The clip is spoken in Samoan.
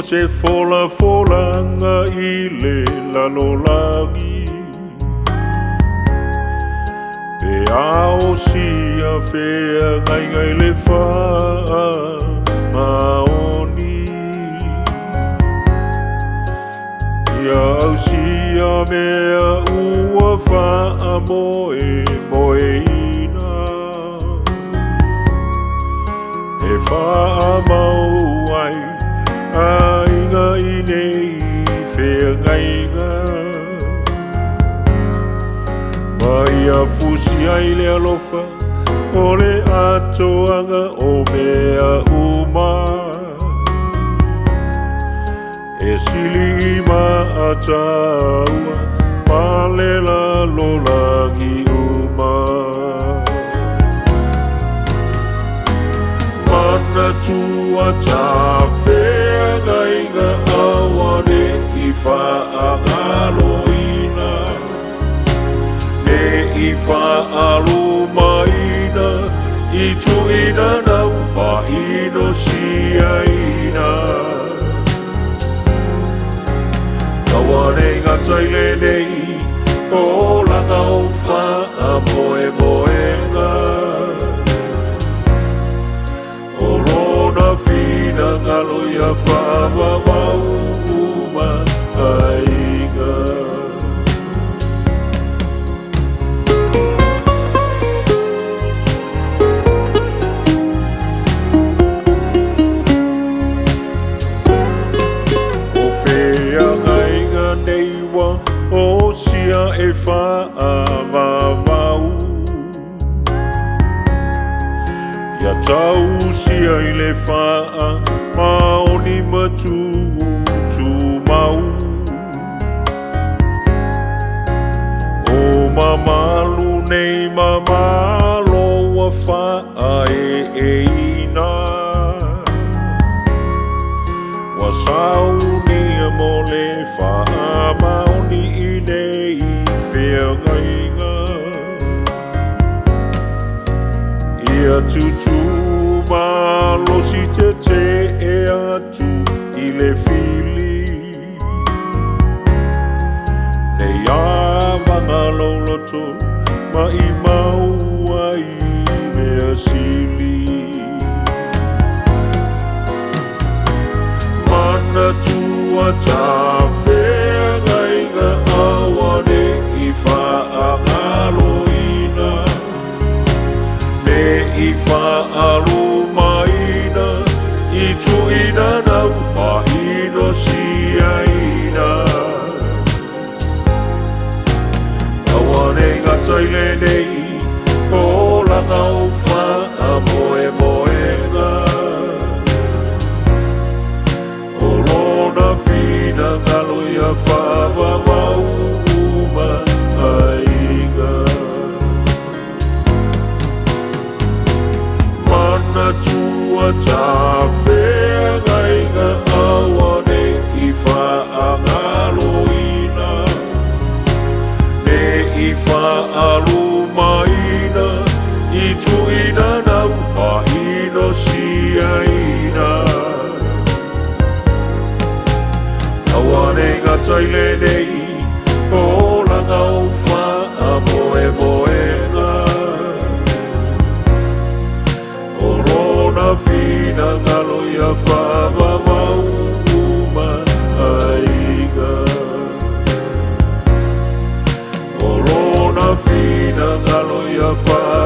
O se fola folanga i le lalolagi. Pe ao sia fea ngai ngai le faa maoni. Ia au sia mea ua faa moe moe ina. E faa mau ai aiga i nei feagaiga. Ma ia fusi ai le alofa o le atoaga o mea uma. E sili ma ataua ma le lalolagi uma. Manatua tafeagaiga aua ne i faagaloina. Ne i faalumaina i tuuina nau ma inosiaina. Aua nei gatai lenei o laga o faamoemoega. O lona finagalo ia faavavau uma aiga. O feagaiga nei ua o sia e faavavau. Ia tausia i le faa maoni ma tutumau. O mamalu nei mamalo ua faaeeina. Ua saunia mo le faamaoni i nei feagaiga. Ia tutu malosi te te e atu i le fili. Nei avaga loloto ma i mau ai mea sili. Manatua tafeagaiga aua ne i faagaloina. Ne i faalumaina i tuuina nau ma inosiaina. Aua nei gatai lenei o laga o faamoemoega. O lona finagalo ia faavavau uma aiga. Manatua tafeagaiga aua ne i faagaloina. Ne i faalumaina i tuuina nau ma inosiaina. Aua nei gatai lenei o laga o faamoemoega. O lona finagalo ia faavavau uma aiga. O lona finagalo ia faavavau.